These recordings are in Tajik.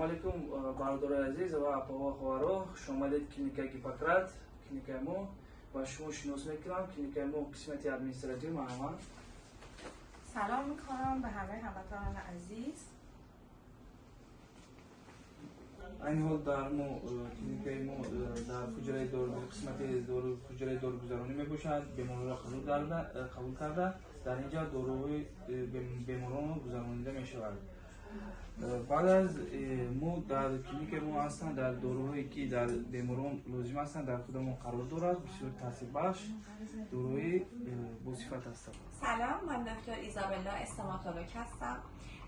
Салому алейкум, бародарои азиз ва апаҳо, хоҳаро. Хуш омадед клиникаи Гиппократ. Клиникаи мо ба шумо шинос мекунам. Клиникаи мо қисмати административ марҳамат. سلام میکنم به همه هموطنان عزیز. Айни ҳол дар мо клиникаи мо дар ҳуҷраи дору, қисмати дору, ҳуҷраи дорugузаронӣ мебошад. Беморро қабул карда, дар инҷа доруҳои беморонро гузаронида мешавад. Баъд аз мо дар клиникаи мо ҳастанд дар доруҳое ки дар беморон лозим ҳастанд, дар худамон қарор дорад. Бисёр таъсирбахш доруҳои босифат ҳастанд. سلام، من دکتر ایزابلا استاماتولوگ هستم.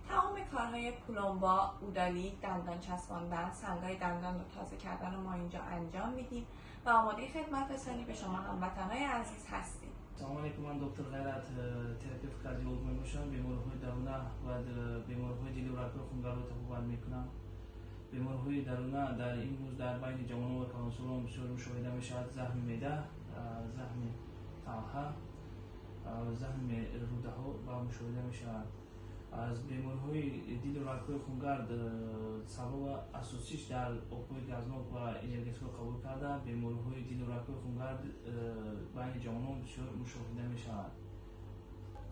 تمام کارهای پلمبا، اودالی، دندان چسباندن، سنگای دندان رو تازه کردن رو ما اینجا انجام میدیم و آماده خدمت رسانی به شما هموطنای عزیز هستیم. Салому алейкум, ман доктор Ғайрат, терапевт кардиолог мебошам. Бемориҳои даруна ва бемориҳои дилу рагҳои хунгарро табобат мекунам. Бемориҳои даруна дар имрӯз дар байни ҷавонон ва калонсолон бисёр мушоҳида мешавад: заҳми меъда, заҳми талҳа, заҳми рӯдаҳо ва мушоҳида мешавад. Аз бемориҳои дилу рагҳои хунгард сабаба асосиш дар обҳои газнок ва энергетикҳо қабул карда, бемориҳои дилу рагҳои хунгард байни ҷавонон бисёр мушоҳида мешавад.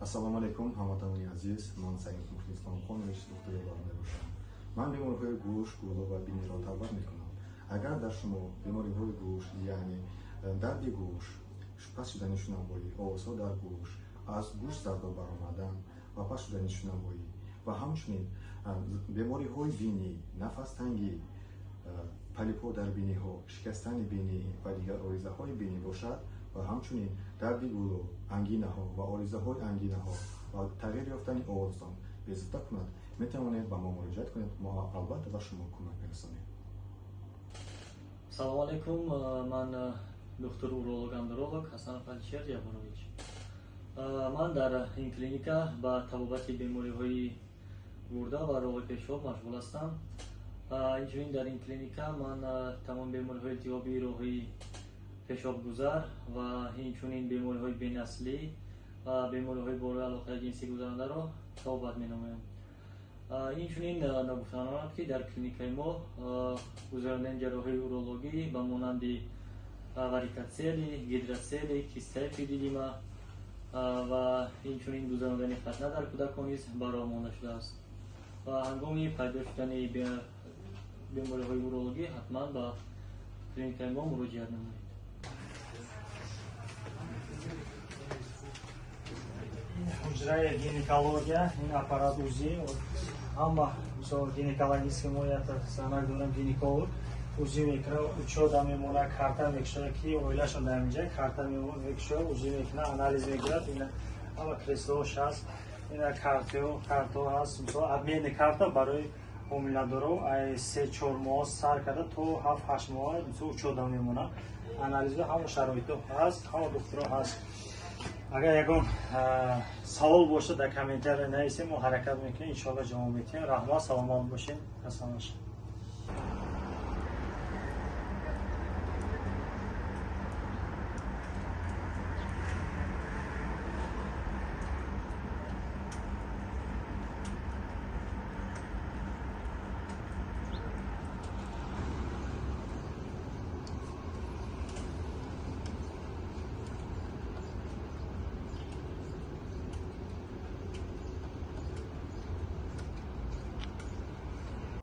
Ассалому алайкум, ҳамватанони азиз. Ман Саид Муҳлислом Хонович, духтури лор мебошам. Ман бемориҳои гӯш, гулӯ ва биниро табобат мекунам. Агар дар шумо бемориҳои гӯш, яъне дарди гӯш, паст шудани шунавоӣ, овозҳо дар гӯш, аз гӯш зардоб баромадан ва паст шудани шунавоӣ ва ҳамчунин бемориҳои бинӣ, нафастангӣ, полипҳо дар биниҳо, шикастани бинӣ ва дигар оризаҳои бинӣ бошад ва ҳамчунин дарди гулӯ, ангинаҳо ва оризаҳои ангинаҳо ва тағйир ёфтани овозтон безорта кунад, метавонед ба мо муроҷиат кунед. Мо албатта ба шумо кӯмак мерасонем. Салому алейкум, ман доктор уролог андролог Ҳасанов Алишер Ҷабборович. Ман дар ин клиника ба табобати бемориҳои гурда ва роҳи пешоб машғул ҳастам. Инчунин дар ин клиника ман тамом бемориҳои илтиҳоби роҳи пешобгузар ва инчунин бемориҳои бенаслӣ ва бемориҳои борои алоқаи ҷинсӣ гузарандаро табобат менамоям. Инчунин нагуфта намонад, ки дар клиникаи мо гузарондани ҷарроҳии урологӣ ба монанди варикоцеле, гидроцеле, кистаи эпидидима ва инчунин гузарондани хатна дар кӯдакон низ ба роҳ монда шудааст. Ва ҳангоми пайдо шудани бемориҳои урологӣ ҳатман ба клиникаи мо муроҷиат намоед. Ин ҳуҷраи гинекология, ин аппарат УЗИ, ҳама мисол гинекологический мо якта занак дорем, гинеколог, УЗИ мекунад, учёда мемонад, карта мекушояд, ки оилашон дар инҷа карта мекушояд, УЗИ мекунад, анализ мегирад. Ина ҳама креслош ҳаст, ина картио, картҳо ҳаст. Мисол обменни карта барои ҳомиладоро ай 3-4 моҳ сар карда то 7-8 моҳ мисол учёда мемонад. Анализо ҳама шароито ҳаст, ҳама духтуро ҳаст. Агар ягон савол бошад, дар комментария нависем, мо ҳаракат мекунем, иншоалло ҷавоб медиҳем. Раҳмат, саломат бошед. Ассалому алайкум.